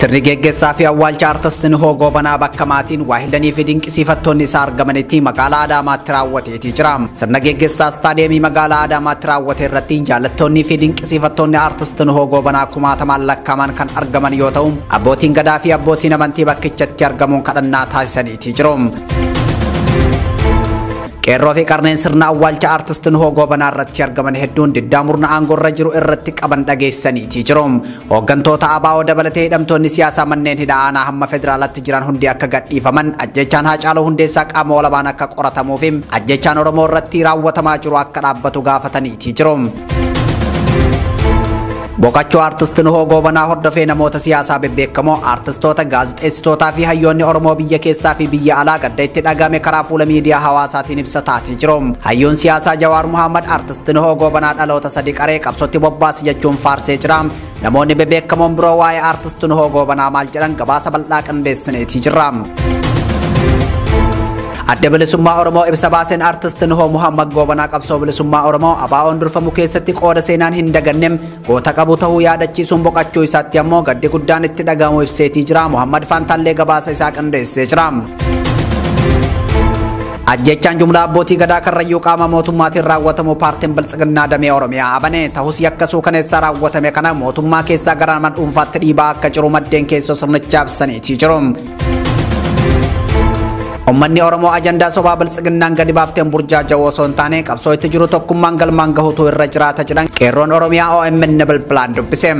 Sirni geggeessaa fi awwaalcha Artist Nuhoo Goobanaa bakka maatiin waahilanii fi dinqisiifattoonni isaa argamanitti magaalaa Adaamaatti raawwateetii jira. Sirna geggeessaa istaadiyeemii magaalaa Adaamaatti raawwate irratti jaallattoonnii fi dinqisiifattoonni Artist Nuhoo Goobanaa kumaatamaan lakkaa'aman kan argaman yoo ta'u, abbootiin gadaa fi abbootiin amantii bakkichatti argamuun kadhannaa taasisaniitii jiru. Qeerroo fi qarneen sirna awwaalcha Artist Nuhoo Goobanaa irratti argaman hedduun diddaa murna aangoo irra jiru irratti qaban dhageessaniitii jiru. Hooggantoota ABO dabalatee hidhamtoonni siyaasaa manneen hidhaa aanaa hamma federaalaatti jiran hundi akka gadhiifaman, ajjechaan Haacaaluu Hundeessaa qaama walabaan akka qoratamuu fi ajjechaan Oromoo irratti raawwatamaa jiru akka dhaabbatu gaafataniitii jiru. Boqochuu Artist Nuhoo Goobanaa hordofee namoota siyaasaa bebbeekamoo, artistoota, gaazexeessitootaa fi hayyoonni Oromoo biyya keessaa fi biyya alaa gadda itti dhagame karaa fuula miidiyaa hawaasaatiin ibsataatii jiru. Hayyoon siyaasaa Jawaar Muhammad Artist Nuhoo Goobanaa dhaloota sadi qaree qabsootti bobbaase jechuun faarsee jira. Namoonni bebbeekamoon biroo waa'ee Artist Nuhoo Goobanaa maal jedhan gabaasa bal'aa qindeessineetii jirra. Adda Bilisummaa Oromoo ibsa baaseen Artist Nuhoo Muhammad Goobanaa qabsoo bilisummaa Oromoo ABO'n durfamu keessatti qooda seenaan hin daganne goota qabu ta'uu yaadachiisuun boqochuu isaatti ammoo gaddi guddaan itti dhagahamu ibseetii jira. Muhammad Faantaallee gabaasa isaa qindeessee jira. Ajjechaan jumlaa abbootii gadaa Karrayyuu qaama mootummaatiin raawwatamu paartiin Biltsiginnaa damee Oromiyaa abane ta'us yakka suukaneessaa raawwatame kana mootummaa keessaa gara nama dhuunfaatti dhiibaa akka jiru maddeen keessoo sirnichaa ibsaniitii jiru. Uummanni Oromoo ajandaa sobaa Biltsiginnaan gadi baafteen burjaaja'uu osoo hin taane qabsoo itti jiru tokkummaan galmaan gahuutu irra jiraata jedhan qeerroon Oromiyaa OMN bilbilaan dubbise.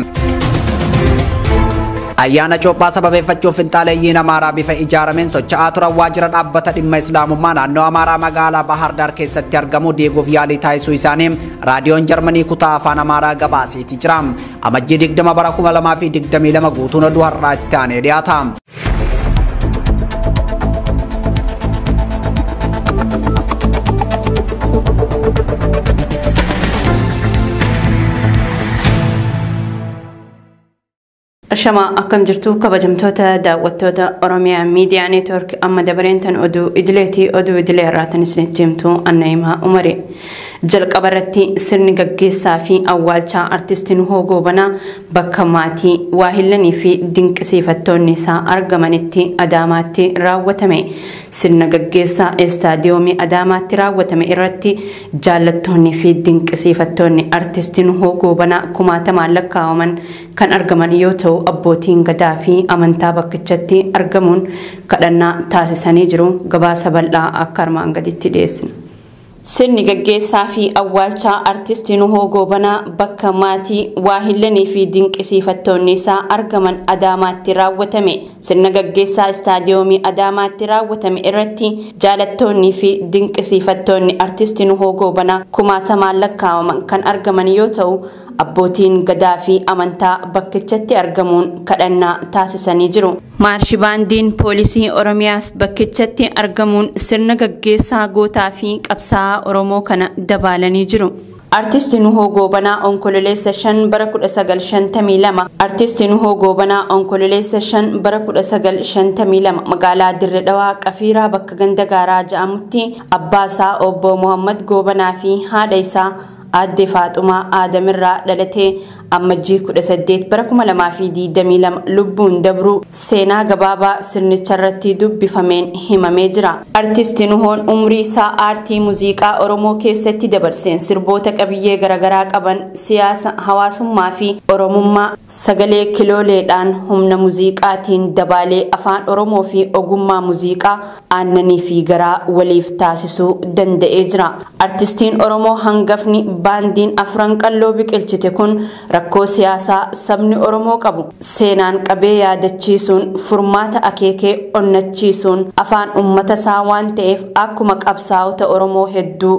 Ayyaana Cuuphaa sababeeffachuuf finxaaleeyyiin Amaaraa bifa ijaarameen socho'aa turan waajjira dhaabbata dhimma Islaamummaa naannoo Amaaraa magaalaa Bahar Daar keessatti argamu diiguuf yaalii taasisuu isaanii raadiyoon Jarmanii kutaa afaan Amaaraa gabaaseetii jira. Amajjii 20 bara 2022 guutuun oduu har'aa itti aanee dhiyaata. Ashama akkam jirtu kabajamtoota daawwattoota Oromiyaa Miidiyaa Neetwoork amma dabareen tan oduu idileetii oduu idilee irraa tan isinitti himtu Anna'imaa Umari. Jalqaba irratti sirni gaggeessaa fi awwaalchaa Artist Nuhoo Goobanaa bakka maatii waahillanii fi dinqisiifattoonni isaa argamanitti Adaamaatti raawwatame. Sirna gaggeessaa istaadiyoomii Adaamaatti raawwatame irratti jaallattoonni fi dinqisiifattoonni Artist Nuhoo Goobanaa kumaatamaan lakkaa'aman kan argaman yoo ta'u abbootiin gadaa fi amantaa bakkichatti argamuun kadhannaa taasisanii jiru. Gabaasa bal'aa akka armaan gaditti dhiyeessina. Sirni gaggeessaa fi awwaalchaa Artist Nuhoo Goobanaa bakka maatii waahillanii fi dinqisiifattoonni isaa argaman Adaamaatti raawwatame. Sirna gaggeessaa istaadiyoomii Adaamaatti raawwatame irratti jaalattoonni fi dinqisiifattoonni Artist Nuhoo Goobanaa kumaatamaan lakkaa'aman kan argaman yoo ta'u abbootiin gadaa fi amantaa bakkichatti argamuun kadhannaa taasisanii jiru. Maarshi baandiin poolisii Oromiyaas bakkichatti argamuun sirna gaggeessaa gootaa fi qabsaa'aa Oromoo kana dabaalanii jiru. Artist Nuhoo Goobanaa Onkololeessa 5 bara 1952 Artist Nuhoo Goobanaa Onkololeessa 5 bara 1952 magaalaa Dirre Dhawaa Qafiiraa bakka ganda gaaraa jedhamutti abbaa isaa obbo Muhammad Goobanaa fi haadha isaa Aadde Faaxumaa Aadamirraa dhalatee ammajjii 18 bara 2022 lubbuun dabruu seenaa gabaabaa sirnicharratti dubbifameen himamee jira. Artist Nuhoon umrii isaa aartii muuziqaa Oromoo keessatti dabarseen sirboota qabiyyee garaagaraa qaban siyaasa, hawaasummaa fi Oromummaa sagalee kilooleedhaan humna muuziqaatiin dabaalee afaan Oromoo fi ogummaa muuziqaa aannanii fi garaa waliif taasisuu danda'ee jira. Artistiin Oromoo hangafni baandiin afran qalloo biqilchite kun rakkoo siyaasaa sabni Oromoo qabu seenaan qabee yaadachiisuun furmaata akeekee onnachiisuun afaan uummata isaa waan ta'eef akkuma qabsaa'ota Oromoo hedduu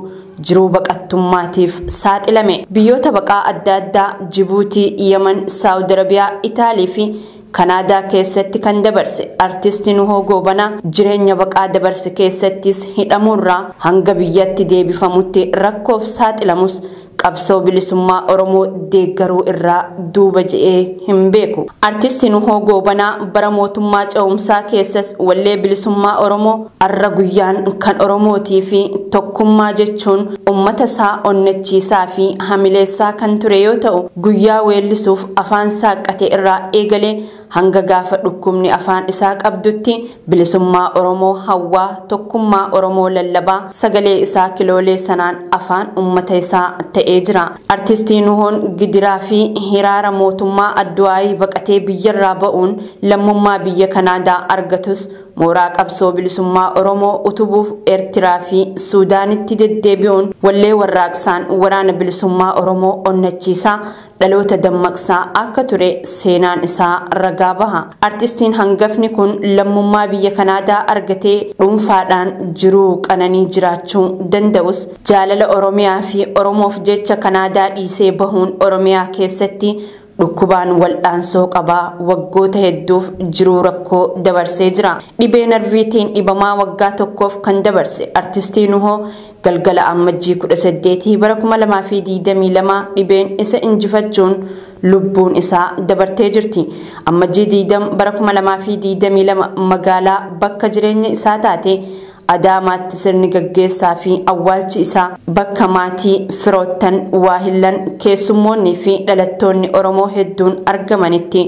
jiruu baqattummaatiif saaxilame. Biyyoota baqaa adda addaa Jibuutii, Yemen, Saawud Arabiyaa, Itaalii fi Kanaadaa keessatti kan dabarse Artist Nuhoo Goobanaa jireenya baqaa dabarse keessattis hidhamuurraa hanga biyyatti deebifamutti rakkoof saaxilamus qabsoo bilisummaa Oromoo deeggaruu irraa duuba je'ee hin beeku. Artist Nuhoo Goobanaa bara mootummaa ce'umsaa keessas wallee bilisummaa Oromoo arra guyyaan kan Oromootii fi tokkummaa jechuun uummata isaa onnachiisaa fi hamileessaa kan ture yoo ta'u guyyaa weellisuuf afaan saaqqate irraa eegalee hanga gaafa dhukkubni afaan isaa qabdutti bilisummaa Oromoo hawwaa tokkummaa Oromoo lallabaa sagalee isaa kiloolee sanaan afaan uummata isaa ta'ee jira. Artistii Nuhoon gidiraa fi hiraara mootummaa Adduwaayii baqatee biyyarraa ba'uun lammummaa biyya Kanaadaa argatus mooraa qabsoo bilisummaa Oromoo utubuuf Eertiraa fi Suudaanitti deddeebi'uun wallee warraaqsaan waraana bilisummaa Oromoo onnachiisaa dhaloota dammaqsaa akka ture seenaan isaa ragaa baha. Artistiin hangafni kun lammummaa biyya Kanaadaa argatee dhuunfaadhaan jiruu qananii jiraachuu danda'us jaalala Oromiyaa fi Oromoof jecha Kanaadaa dhiisee bahuun Oromiyaa keessatti dhukkubaan wal'aansoo qabaa waggoota hedduuf jiruu rakkoo dabarsee jira. Dhibee narviitiin dhibamaa waggaa tokkoof kan dabarse artistii Nuhoo galgala ammajjii 18 bara 2022 dhibeen isa injifachuun lubbuun isaa dabartee jirti. Ammajjii 20 bara 2022 magaalaa bakka jireenya isaa taate Adaamaatti sirni gaggeessaa fi awwaalchi isaa bakka maatii firoottan waahillan keessummoonni fi dhalattoonni Oromoo hedduun argamanitti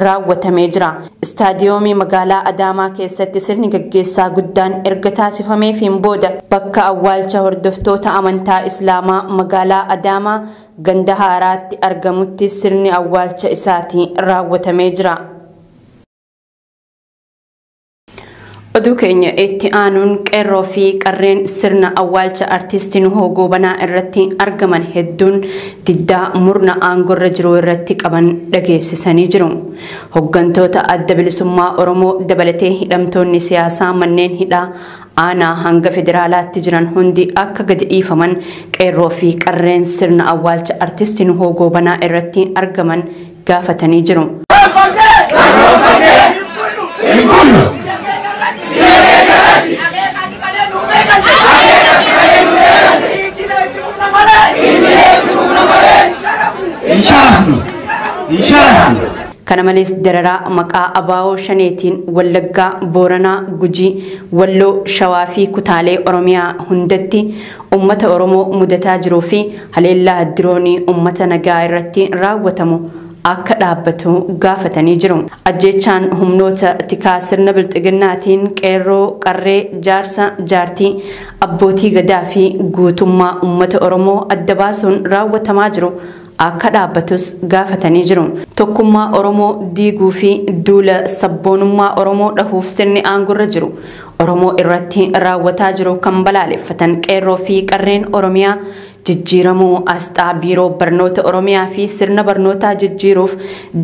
raawwatamee jira. Istaadiyoomii magaalaa Adaamaa keessatti sirni gaggeessaa guddaan erga taasifameefiin booda bakka awwaalcha hordoftoota amantaa Islaamaa magaalaa Adaamaa ganda haaraatti argamutti sirni awwaalcha isaatii raawwatamee jira. Oduu keenya itti aanuun qeerroo fi qarreen sirna awwaalcha artistii Nuhoo Goobanaa irratti argaman hedduun diddaa murna aangorra jiru irratti qaban dhageessisanii jiru. Hoggantoota adda bilisummaa Oromoo dabalatee hidhamtoonni siyaasaa manneen hidhaa aanaa hanga federaalaatti jiran hundi akka gadi dhiifaman qeerroo fi qarreen sirna awwaalcha artistii Nuhoo Goobanaa irratti argaman gaafatanii jiru. Kana malees dararaa maqaa Abaawoo Shaneetiin Wallaggaa, Booranaa, Gujii, Walloo, Shawaa fi kutaalee Oromiyaa hundatti uummata Oromoo mudataa jiruu fi haleellaa diroonii uummata nagaa irratti raawwatamu akka dhaabbatu gaafatanii jiru. Ajjeechaan humnoota tikaa sirna bilxiginnaatiin qeerroo, qarree, jaarsa, jaartii, abbootii gadaa fi guutummaa uummata Oromoo adda baasuun raawwatamaa jiru akka dhaabbatus gaafatanii jiru. Tokkummaa Oromoo diiguu fi duula sabboonummaa Oromoo dhahuuf sirni aangorra jiru Oromoo irratti raawwataa jiru kan balaaleffatan qeerroo fi qarreen Oromiyaa jijjiiramuu asxaa biiroo barnoota Oromiyaa fi sirna barnootaa jijjiiruuf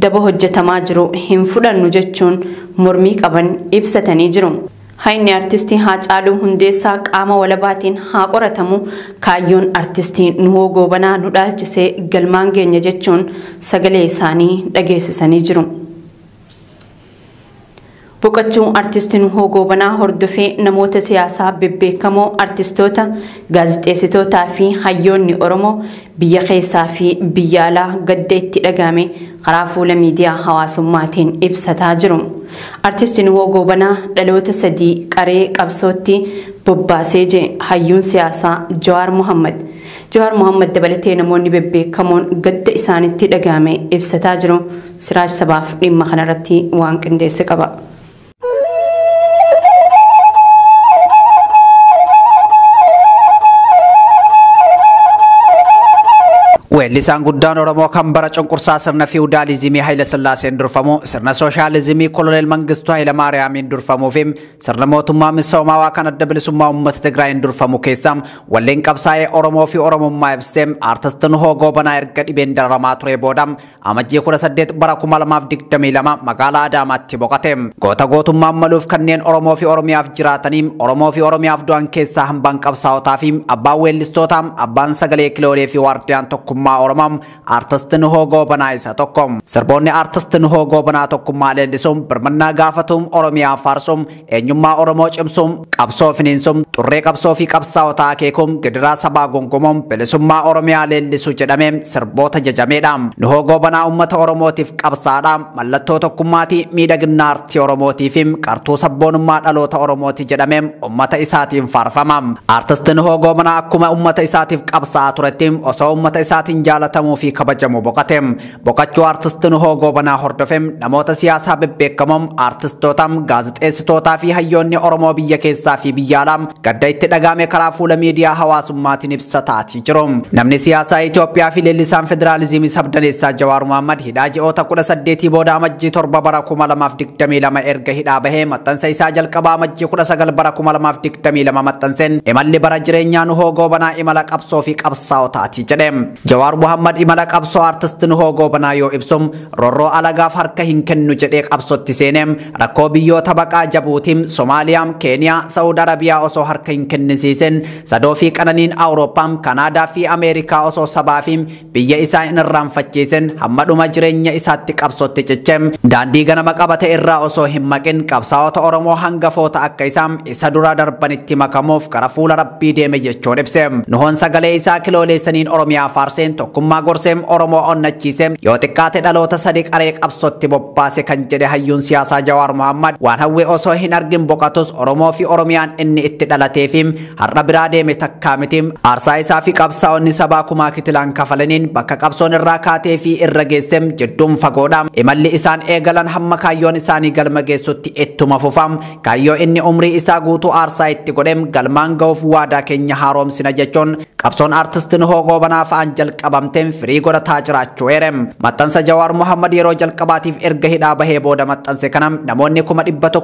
daba hojjetamaa jiru hin fudhannu jechuun mormii qaban ibsatanii jiru. Hayni artistii Haacaaluu Hundeessaa qaama walabaatiin haa qoratamu kaayyoon artistii Nuhoo Goobanaa nu dhaalchisee galmaan geenya jechuun sagalee isaanii dhageessisanii jiru. Boqochuu artistii Nuhoo Goobanaa hordofee namoota siyaasaa bebbeekamoo artistoota, gaazexeessitootaa fi hayyoonni Oromoo biyya keessaa fi biyya alaa gadda itti dhagahame karaa fuula miidiyaa hawaasummaatiin ibsataa jiru. Artistii Nuhoo Goobanaa dhaloota sadii qaree qabsootti bobbaasee jee hayyuun siyaasaa Jawaar Mohammad. Jawaar Mohammad dabalatee namoonni bebbeekamoon gadda isaanitti dhagahame ibsataa jiru. Siraaj Sabaaf dhimma kanarratti waan qindeesse qaba. Weellisaan guddaan Oromoo kan bara cunqursaa sirna fiwudaalizimii Haayile Sillaaseen durfamu, sirna sooshaalizimii Koloneel Mangistuu Haayile Maariyaamiin durfamuu fi sirna mootummaa misoomaawaa kan adda bilisummaa uummata Tigraayin durfamu keessa walleen qabsaa'ee Oromoo fi Oromummaa ibsee aartist Nuhoo Goobanaa erga dhibeen dararamaa ture booda amajjii 18 bara 2022 magaalaa Adaamaatti boqote. Goota gootummaan maluuf kanneen Oromoo fi Oromiyaaf jiraatanii Oromoo fi Oromiyaaf du'an keessaa hambaan qabsaa'otaa fi abbaan weellistootaa, abbaan sagalee kiloolee fi waardiyaan tokkummaa Oromoo artist Nuhoo Goobanaa isa tokko. Sirboonni artist Nuhoo Goobanaa tokkummaa leellisuun, birmannaa gaafatuun, Oromiyaa faarsuun, eenyummaa Oromoo cimsuun, qabsoo finiinsuun, xurree qabsoo fi qabsaa'otaa akeekuun, gidiraa sabaa gongomuun, bilisummaa Oromiyaa leellisuu jedhamee sirboota jajameedha. Nuhoo Goobanaa uummata Oromootiif qabsaadha. Mallattoo tokkummaatii, miidhagina aartii Oromootii fi qartuu sabboonummaa dhaloota Oromooti jedhamee uummata isaatiin faarfama. Artist Nuhoo Goobanaa akkuma uummata isaatiif qabsaa'aa turetti osoo uummata isaatiin isaatiin jaalatamuu fi kabajamu boqote. Boqochuu artist Nuhoo Goobanaa hordofee namoota siyaasaa bebbeekamoo, artistoota, gaazexeessitootaa fi hayyoonni Oromoo biyya keessaa fi biyya alaa gadda itti dhagahame karaa fuula miidiyaa hawaasummaatiin ibsataatii jiru. Namni siyaasaa Itoophiyaa fi leellisaan federaalizimii sabdaneessaa Jawaar Mohammad hidhaa ji'oota 18 booda amajjii 7 bara 2022 erga hidhaa bahee maxxansa isaa jalqabaa amajjii 19 bara 2022 maxxanseen imalli bara jireenyaa Nuhoo Goobanaa imala qabsoo fi qabsaa'otaati jedhe. Jawaar Mohammad imala qabsoo artist Nuhoo Goobanaa yoo ibsu roorroo alagaaf harka hin kennu jedhee qabsootti seene rakkoo biyyoota baqaa Jabuutii, Somaaliyaa, Keeniyaa, Saawud Arabiyaa osoo harka hin kennisiisin sadoo fi qananiin Awurooppaa, Kanaadaa fi Ameerikaa osoo sabaa fi biyya isaa hin irraanfachiisin hamma dhuma jireenya isaatti qabsootti ciche. Daandii ganama qabate irraa osoo hin maqin qabsaa'ota Oromoo hangafoota akka isaa isa dura darbanitti makamuuf gara fuula Rabbii deeme jechuun ibse. Nuhoon sagalee isaa kilooleessaniin Oromiyaa faarseen tokkummaa gorseen Oromoo onnachiise yoo xiqqaate dhaloota sadi qaree qabsootti bobbaase kan jedhe hayyuun siyaasaa Jawaar Mohammad waan hawwe osoo hin argin boqotus Oromoo fi Oromiyaan inni itti dhalatee fi har'a biraa deeme takkaa miti. Aarsaa isaa fi qabsaa'onni sabaa kumaa kitilaan kafalaniin bakka qabsoon irraa kaatee fi irra geesse jidduun fagoodha. Imalli isaan eegalan hamma kaayyoon isaanii galma geessutti ittuma fufam. Kaayyoo inni umrii isaa guutuu aarsaa itti godhem galmaan ga'uuf waadaa keenya haaromsina jechuun qabsoon artist Nuhoo Goobanaa fa'aan jalqabamteen firii godhataa jiraachuu eerem. Maxxansa Jawaar Mohammad yeroo jalqabaatiif erga hidhaa bahee booda maxxanse kana namoonni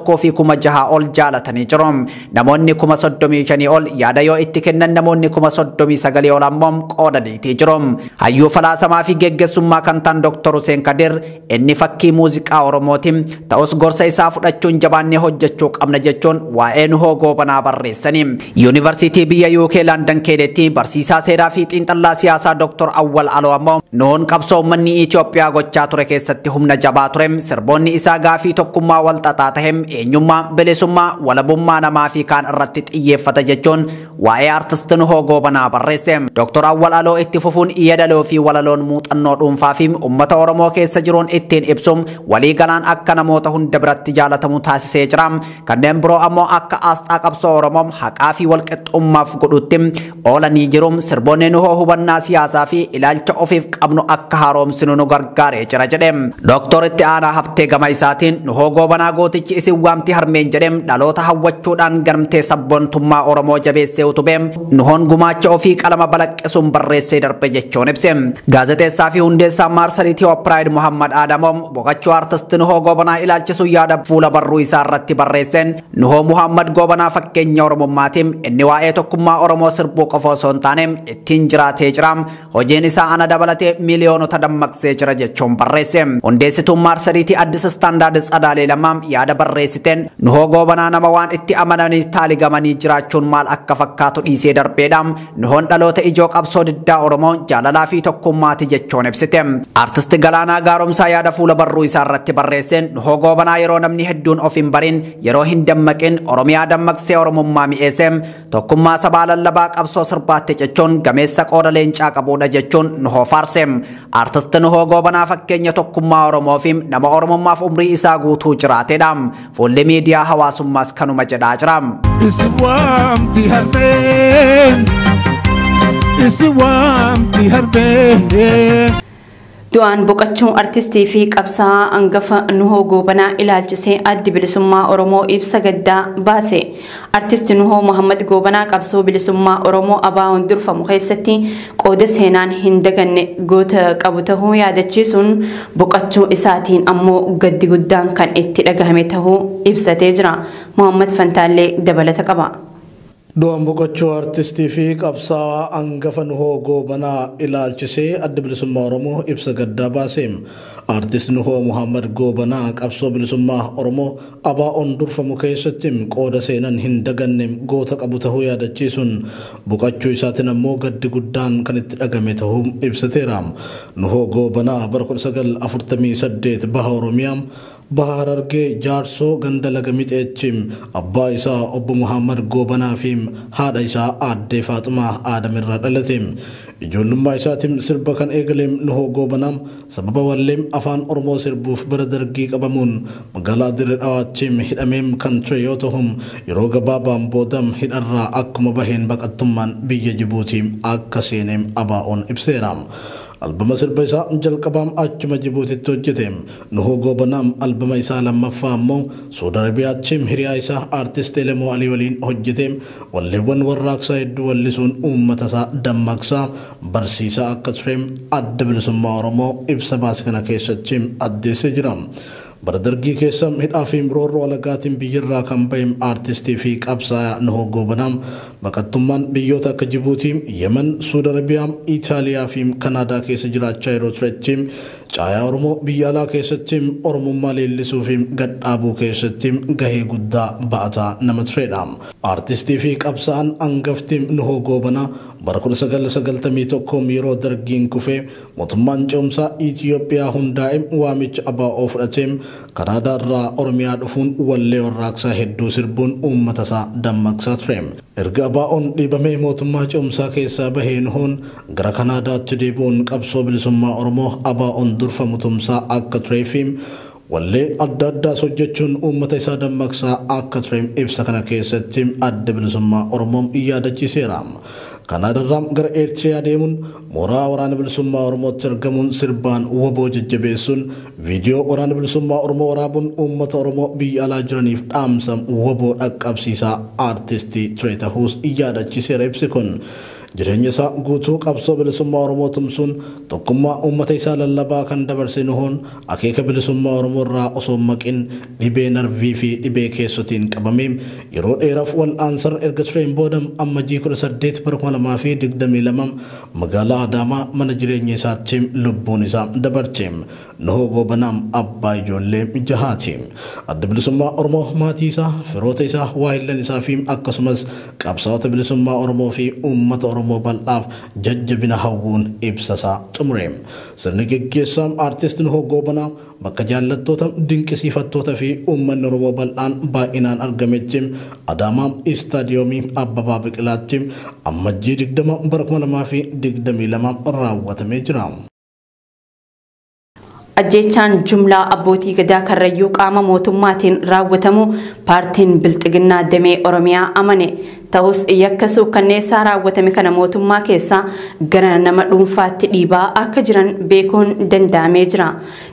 106,000 ol jaalatanii jiru. Namoonni 35,000 ol yaada yoo itti kennan namoonni 39,000 ol ammoo qoodaniitii jiru. Hayyuu falaasamaa fi geggeessummaa kan ta'an Dr. Hussein Kadir inni fakkii muuziqaa Oromooti. Ta'us gorsa isaa fudhachuun jabaannee hojjechuu qabna jechuun waa'ee Nuhoo Goobanaa barreessani. Yuunivarsiitii biyya UK London keessatti barsiisaa seeraa fi xiinxallaa siyaasaa Dr. Awwal Aloo ammoo Nuhoon qabsoo uummanni Itoophiyaa gochaa ture keessatti humna jabaa ture. Sirboonni isaa gaafii tokkummaa wal xaxaa tahe eenyummaa, bilisummaa, walabummaa namaa fi kaan irratti xiyyeeffata jechuun waa'ee artist Nuhoo Goobanaa barreesse. Dr. Awwal Aloo itti fufuun yeedaloo fi walaloon muuxannoo dhuunfaa fi uummata Oromoo keessa jiruun ittiin ibsuun walii galaan akka namoota hunda biratti jaalatamu taasisee jira. Kanneen biroo ammoo akka aasxaa qabsoo Oromoo haqaa fi walqixxummaaf godhutti oolanii jiru. Sirboonni Nuhoo hubannaa siyaasaa fi ilaalcha ofiif qabnu akka haaromsinu nu gargaaree jira jedhe. Dr. Itti Aanaa Habtee gama isaatiin Nuhoo Goobanaa gootichi isin waamti harmeen jedhe dhaloota hawwachuudhaan garmtee sabboontummaa Oromoo jabeessee utubee Nuhoon gumaacha ofii qalama balaqqisuun barreessee darbe jechuun ibse. Gaazexeessaa fi hundeessaa marsariitii Pride Muhammad Adamoo boqochuu artist Nuhoo Goobanaa ilaalchisuun yaada fuula barruu isaa irratti barreesseen Nuhoo Muhammad Goobanaa fakkeenya Oromummaatiin inni waa'ee tokkummaa Oromoo sirbuu qofa osoo hin taane ittiin jiraatee jira. Hojiin isaa ana dabalatee miiliyoonota dammaqsee jira jechuun barreesse. Hundeessituun marsariitii Addis Standard Tsadaalee Lammaa yaada barreessiteen Nuhoo Goobanaa nama waan itti amananii taaligamanii jiraachuun maal akka fakkaatu dhiisee darbeedha. Nuhoon dhaloota ijoo qabsoo diddaa Oromoo jaalalaa fi tokkummaati jechuun ibsite. Artist Galaanaa Gaaromsaa yaada fuula barruu isaa irratti barreesseen Nuhoo Goobanaa yeroo namni hedduun of hin barin yeroo hin dammaqin Oromiyaa dammaqsee Oromummaa mi'eesse tokkummaa sabaa lallabaa qabsoo sirbaatti jechuun gameessa qooda leencaa qabuudha jechuun Nuhoo faarse. Artist Nuhoo Goobanaa fakkeenya tokkummaa Oromoo fi nama Oromummaaf umrii isaa guutuu jiraatedha. Fuulli miidiyaa hawaasummaas kanuma jedhaa jira. Isin waamti harmeen, isin waamti harmeen. Du'aan boqochuun artistii fi qabsaa'aa hangafa Nuhoo Goobanaa ilaalchisee addi bilisummaa Oromoo ibsa gaddaa baase. Artisti Nuhoo Muhammad Goobanaa qabsoo bilisummaa Oromoo ABO'n durfamu keessatti qooda seenaan hin daganne goota qabu ta'uu yaadachiisuun boqochuu isaatiin ammoo gaddi guddaan kan itti dhagahame ta'uu ibsatee jira. Muhammad Fantaallee dabalata qaba. Du'aan boqochuu artistii fi qabsaa'aa hangafa Nuhoo Goobanaa ilaalchisee adda bilisummaa Oromoo ibsa gaddaa baase. Artist Nuhoo Muhammad Goobanaa qabsoo bilisummaa Oromoo ABO'n durfamu keessatti qooda seenaan hin daganne goota qabu ta'uu yaadachiisuun boqochuu isaatiin ammoo gaddi guddaan kan itti dhagame ta'uu ibsateera. Nuhoo Goobanaa bara 1948 baha Oromiyaa baha Harargee Jaarsoo ganda laga Mixeechi abbaa isaa obbo Muhammad Goobanaa fi haadha isaa aaddee Faaxumaa Aadamirraa dhalate. Ijoollummaa isaatiin sirba kan eegale Nuhoo Goobanaa sababa walleem afaan Oromoo sirbuuf bara dargii qabamuun magaalaa Dirree Dhawaatti hidhamee kan ture yoo ta'u yeroo gabaabaan booda hidharraa akkuma baheen baqattummaan biyya Jibuutii akka seenee ABO'n ibseera. Albama sirba isaa jalqabaam achuma Jibuutitti hojjete. Nuhoo Goobanaam albama isaa lammaffaa ammoo Suudi Arabiyaatti hiriyaa isaa aartist Elemoo Alii waliin hojjete. Walleewwan warraaqsaa hedduu wallisuun uummata isaa dammaqsaa barsiisaa akka ture Adda Bilisummaa Oromoo ibsa baase kana keessatti addeessee jira. Bara dargii keessa hidhaa fi roorroo alagaatiin biyyarraa kan bahe aartistii fi qabsaa'aa Nuhoo Goobanaam baqattummaan biyyoota akka Jibuutii, Yemen, Suudi Arabiyaa, Itaaliyaa fi Kanaadaa keessa jiraachaa yeroo turetti caayaa Oromoo biyya alaa keessatti Oromummaa leellisuu fi gadhaabuu keessatti gahee guddaa ba'ataa nama turedha. Aartistii fi qabsaa'aan hangafti Nuhoo Goobanaa bara 1991 yeroo dargiin kufee mootummaan ce'umsaa Itiyoophiyaa hundaa'e waamicha ABO fudhatee Kanaadaa irraa Oromiyaa dhufuun wallee warraaqsaa hedduu sirbuun uummata isaa dammaqsaa ture. Erga ABO'n dhiibamee mootummaa ce'umsaa keessaa bahee Nuhoon gara Kanaadaatti deebi'uun qabsoo bilisummaa Oromoo ABO'n durfamu tumsaa akka turee fi wallee adda addaas hojjechuun uummata isaa dammaqsaa akka ture ibsa kana keessatti Adda Bilisummaa Oromoo yaadachiiseera. Kanaadaarraa gara Eertiriyaa deemuun mooraa waraana bilisummaa Oromootti argamuun sirbaan woboo jajjabeessuun viidiyoo waraana bilisummaa Oromoo waraabuun uummata Oromoo biyya alaa jiraniif dhaamsa woboo dhaqqabsiisaa aartistii ture ta'uus yaadachiiseera ibsi kun. Jireenya isaa guutuu qabsoo bilisummaa Oromoo tumsuun tokkummaa uummata isaa lallabaa kan dabarse Nuhoon akeeka bilisummaa Oromoo irraa osoo maqin dhibee narvii fi dhibee keessotiin qabamee yeroo dheeraaf wal'aansarra erga tureen booda Ammajjii 18 bara 2022 magaalaa Adaamaa mana jireenya isaatti lubbuun isaa dabarche. Nuhoo Goobanaam abbaa ijoollee jahaati. Adda Bilisummaa Oromoo maatii isaa, firoota isaa, waahillan isaa fi akkasumas qabsaa'ota bilisummaa Oromoo fi uummata Oromoo bal'aaf jajjabina hawwuun ibsa isaa xumure. Sirni geggeessaa aartist Nuhoo Goobanaa bakka jaallattoota, dinqisiifattoota fi uummanni Oromoo bal'aan baay'inaan argametti Adaamaa Istaadiyoomii Abbabaa Biqilaatti Ammajjii 20 bara 2022 raawwatamee jira. Ajjeechaan jumlaa abbootii gadaa Karrayyuu qaama mootummaatiin raawwatamu paartiin Bilxiginnaa damee Oromiyaa amane. Ta'us yakka suukkanneessaa raawwatame kana mootummaa keessaa gara nama dhuunfaatti dhiibaa akka jiran beekuun danda'amee jira.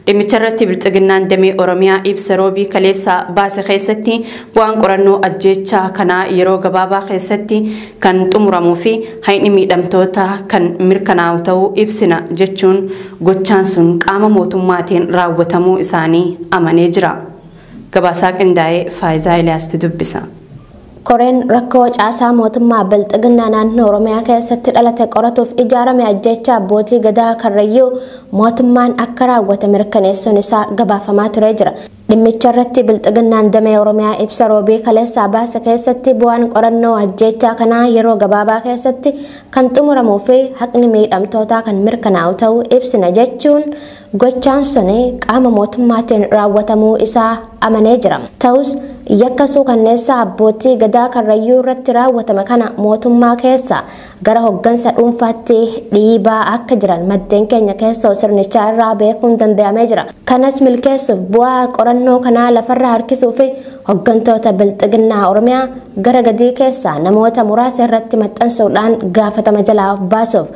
Dhimmicha irratti Bilxiginnaan damee Oromiyaa ibsa roobii kaleessaa baase keessatti bu'aan qorannoo ajjeechaa kanaa yeroo gabaabaa keessatti kan xumuramuu fi hayni miidhamtoota kan mirkanaa'u ta'uu ibsina jechuun gochaan sun qaama mootummaatiin raawwatamuu isaanii amanee jira. Gabaasaa qindaa'ee Faayizaa Iliyaastu dubbisa. Koreen rakkoo caasaa mootummaa Bilxiginnaa naannoo Oromiyaa keessatti dhalate qoratuuf ijaarame ajjeechaa abbootii gadaa Karrayyuu mootummaan akka raawwate mirkaneessuun isaa gabaafamaa turee jira. Dhimmicha irratti Bilxiginnaan damee Oromiyaa ibsa roobii kaleessaa baase keessatti bu'aan qorannoo ajjeechaa kanaa yeroo gabaabaa keessatti kan xumuramuu fi haqni miidhamtootaa kan mirkanaa'u ta'uu ibsina jechuun gochaan sun qaama mootummaatiin raawwatamuu isaa amanee jira. Ta'us yakka suukanneessaa abbootii gadaa Karrayyuu irratti raawwatame kana mootummaa keessa gara hoggansa dhuunfaatti dhiibaa akka jiran maddeen keenya keessoo sirnichaa irraa beekuun danda'amee jira. Kanas milkeessuuf bu'aa qorannoo kanaa lafarra harkisuu fi hoggantoota Bilxiginnaa Oromiyaa gara gadii keessaa namoota muraasa irratti maxxansuudhaan gaafatama jalaa of baasuuf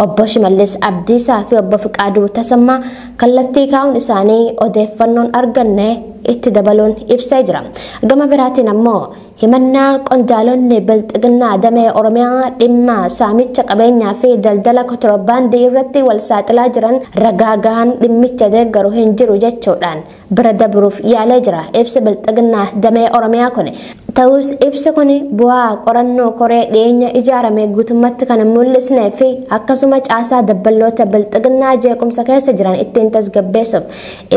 obbo Shimallis Abdiisaa fi obbo Fiqaaduu Tasammaa kallattii kaa'uun isaanii odeeffannoon arganne itti dabaluun ibsee jira. Gama biraatiin ammoo himannaa qondaalonni Bilxiginnaa damee Oromiyaa dhimma saamicha qabeenyaa fi daldala kontiroobaandii irratti wal saaxilaa jiran ragaa gahaan dhimmicha deeggaru hin jiru jechuudhaan bira dabruuf yaalee jira. Ibsi Bilxiginnaa damee Oromiyaa kun ta'us ibsi kun bu'aa qorannoo koree dhiyeenya ijaarame guutummaatti kan mul'isnee fi akkasuma caasaa dabballoota Bilxiginnaa jeequmsa keessa jiran ittiin tasgabbeessuuf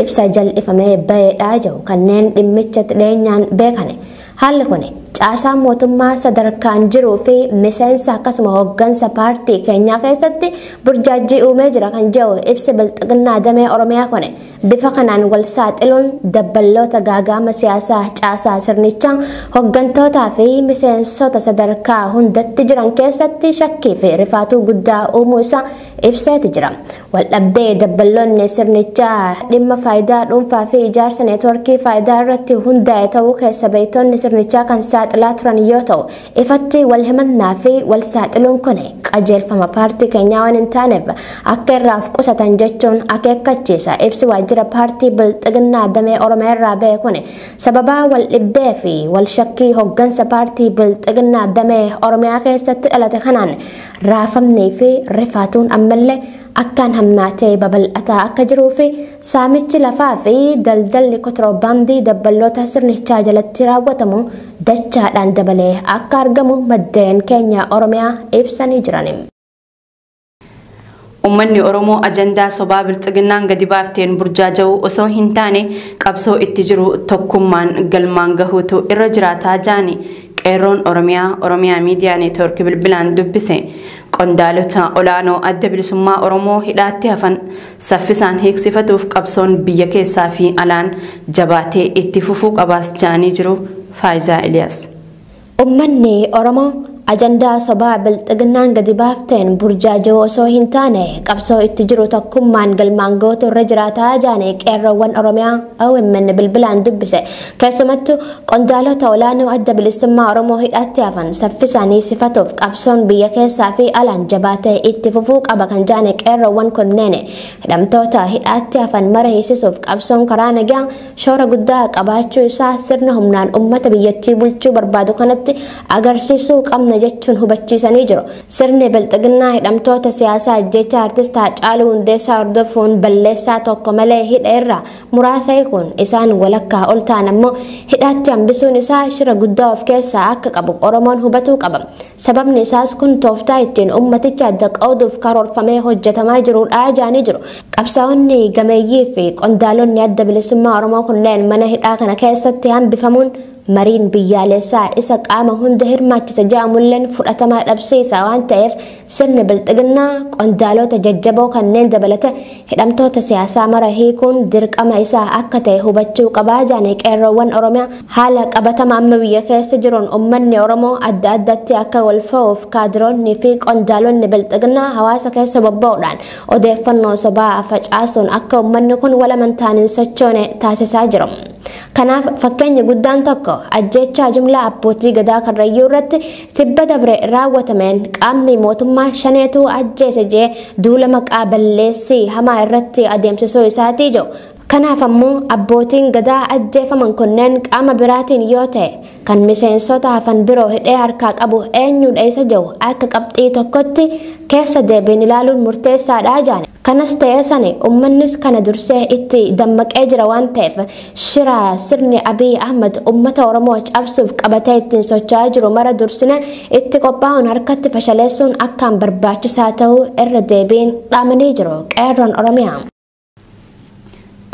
ibsa jal'ifamee baheedhaa jiru kanneen dhimmicha dhiyeenyaan beekane. Haalli kun caasaa mootummaa sadarkaan jiruu fi miseensa akkasuma hoggansa paartii keenyaa keessatti burjaajii uumee jira kan jedhu ibsi Bilxiginnaa damee Oromiyaa kun bifa kanaan wal saaxiluun dabballoota gaagaama siyaasaa caasaa sirnichaa hoggantootaa fi miseensota sadarkaa hundatti jiran keessatti shakkii fi rifaatuu guddaa uumuu isaa ibseeti jira. Waldhabdee dabballoonni sirnichaa dhimma faayidaa dhuunfaa fi ijaarsa neetworkii faayidaa irratti hundaa'e ta'uu keessa beektonni sirnichaa kan saaxilaa turan yoo ta'u, ifatti wal himannaa fi wal saaxiluun kun qajeelfama paartii keenyaa waan hin taaneef akka irraa of qusatan jechuun akeekkachiisa. Ibsi waajjira paartii Bilxiginnaa damee Oromiyaa irraa ba'e kun sababa wal dhibdee fi wal shakkii hoggansa paartii Bilxiginnaa damee Oromiyaa keessatti dhalate kanaan raafamnii fi rifaatuun ammallee akkaan hammaatee babal'ataa akka jiruu fi saamichi lafaa fi daldalli kontiroobaandii dabballoota sirnichaa jalatti raawwatamu dachaadhaan dabalee akka argamu maddeen keenya Oromiyaa ibsanii jiran. Uummanni Oromoo ajandaa sobaa bilxiginnaan gadi baafteen burjaaja'uu osoo hin taane qabsoo itti jiru tokkummaan galmaan gahuutu irra jiraataa jaani qeerroon Oromiyaa Oromiyaa Miidiyaa Neetwoorkii bilbilaan dubbise. Qondaalota olaanoo adda bilisummaa Oromoo hidhaatti hafan saffisaan hiiksifatuuf qabsoon biyya keessaa fi alaan jabaatee itti fufuu qabaas jaanii jiru. Faayizaa Iliyaas. Uummanni Oromoo ajandaa sobaa bilxiginnaan gadi baafteen burjaaja'uu osoo hin taane qabsoo itti jiru tokkummaan galmaan gahuutu irra jiraataa jaane qeerroowwan Oromiyaa OMN bilbilaan dubbise. Keessumattuu qondaalota olaanoo adda bilisummaa Oromoo hidhaatti hafan saffisaan hiiksifatuuf qabsoon biyya keessaa fi alaan jabaatee itti fufuu qaba kan jaane qeerroowwan kunneen hidhamtoota hidhaatti hafan mara hiisisuuf qabsoon karaa nagaa shoora guddaa qabaachuu isaa sirna humnaan uummata biyyattii bulchuu barbaadu kanatti agarsiisuu qabna jechuun hubachiisanii jiru. Sirni bilxiginnaa hidhamtoota siyaasaa ajjeechaa artist Haacaaluu Hundeessaa hordofuun balleessaa tokko malee hidha irraa muraasa hiikuun isaan walakkaa ol ta'an ammoo hidhaatti hambisuun isaa shira guddaa of keessaa akka qabu Oromoon hubatuu qaba. Sababni isaas kun tooftaa ittiin ummaticha adda qooduuf karoorfamee hojjetamaa jirudha jaanii jiru. Qabsaa'onni gameeyyii fi qondaalonni adda bilisummaa Oromoo kunneen mana hidhaa kana keessatti hambifamuun mariin biyyaalessaa isa qaama hunda hirmaachisa jedhamulleen fudhatamaa dhabsiisa waan ta'eef sirni bilxiginnaa qondaalota jajjaboo kanneen dabalata hidhamtoota siyaasaa mara hiikuun dirqama isaa akka ta'e hubachuu qabaa jaanii qeerroowwan Oromiyaa haala qabatama amma biyya keessa jiruun uummanni Oromoo adda addatti akka wal fa'uuf kaadiroonni fi qondaalonni bilxiginnaa hawaasa keessa bobba'uudhaan odeeffannoo sobaa facaasuun akka uummanni kun wal amantaan hin sochoone taasisaa jiru. Kanaaf fakkeenya guddaan tokko ajjeechaa jumlaa abbootii gadaa Karrayyuu irratti tibba dabre raawwatameen qaamni mootummaa shaneetu ajjeese jee duula maqaa balleessii hamaa irratti adeemsisuu isaatii jiru. Kanaaf ammoo abbootiin gadaa ajjeefaman kunneen qaama biraatiin yoo ta'e kan miseensota hafan biroo hidhee harkaa qabu eenyudha isa jiru akka qabxii tokkotti keessa deebiin ilaaluun murteessaadha jaane. Kanas ta'ee sani uummannis kana dursee itti dammaqee jira waan ta'eef shira sirni Abiy Ahmed uummata Oromoo cabsuuf qabatee ittiin socho'aa jiru mara dursine itti qophaa'uun harkatti fashaleessuun akkaan barbaachisaa ta'uu irra deebiin dhaamanii jiru qeerroon Oromiyaa.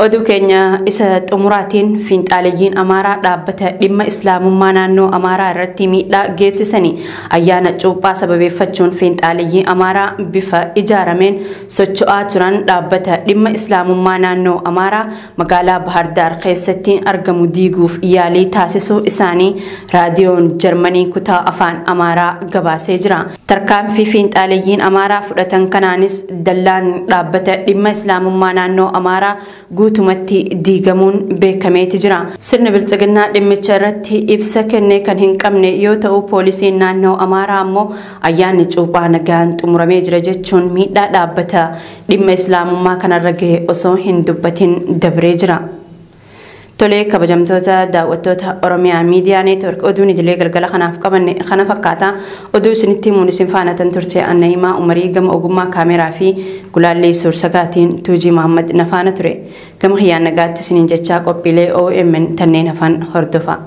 Oduu keenya isa xumuraatiin fiinxaaliyyiin Amaaraa dhaabbata dhimma Islaamummaa naannoo Amaaraa irratti miidhaa geessisanii ayyaana cuuphaa sababeeffachuun fiinxaaliyyii Amaaraa bifa ijaarameen socho'aa turan dhaabbata dhimma Islaamummaa naannoo Amaaraa magaalaa Bahardaar keessatti argamu diiguuf yaalii taasisuu isaanii raadiyoon Jarmanii kutaa afaan Amaaraa gabaasee jira. Tarkaanfii fiinxaaliyyiin Amaaraa fudhatan kanaanis dallaan dhaabbata dhimma Islaamummaa naannoo Amaaraa guutumatti diigamuun beekameeti jira. Sirni bilxiginnaa dhimmicha irratti ibsa kennee kan hin qabne yoo ta'u poolisiin naannoo Amaaraa ammoo ayyaanni cuuphaa nagaan xumuramee jira jechuun miidhaa dhaabbata dhimma Islaamummaa kanarra gahe osoo hin dubbatin dabree jira. Tolee kabajamtoota daawwattoota Oromiyaa Miidiyaa Neetwoork oduun idilee galgala kanaaf qabanne kana fakkaata. Oduu isinitti himuun isin faana tan turte Annahimaa Umarii gama ogummaa kaameraa fi gulaallee suursagaatiin Tuujii Mahammad na faana ture. Gama kiyyaan nagaatti isiniin jechaa qophiilee OMN tanneen hafan hordofa.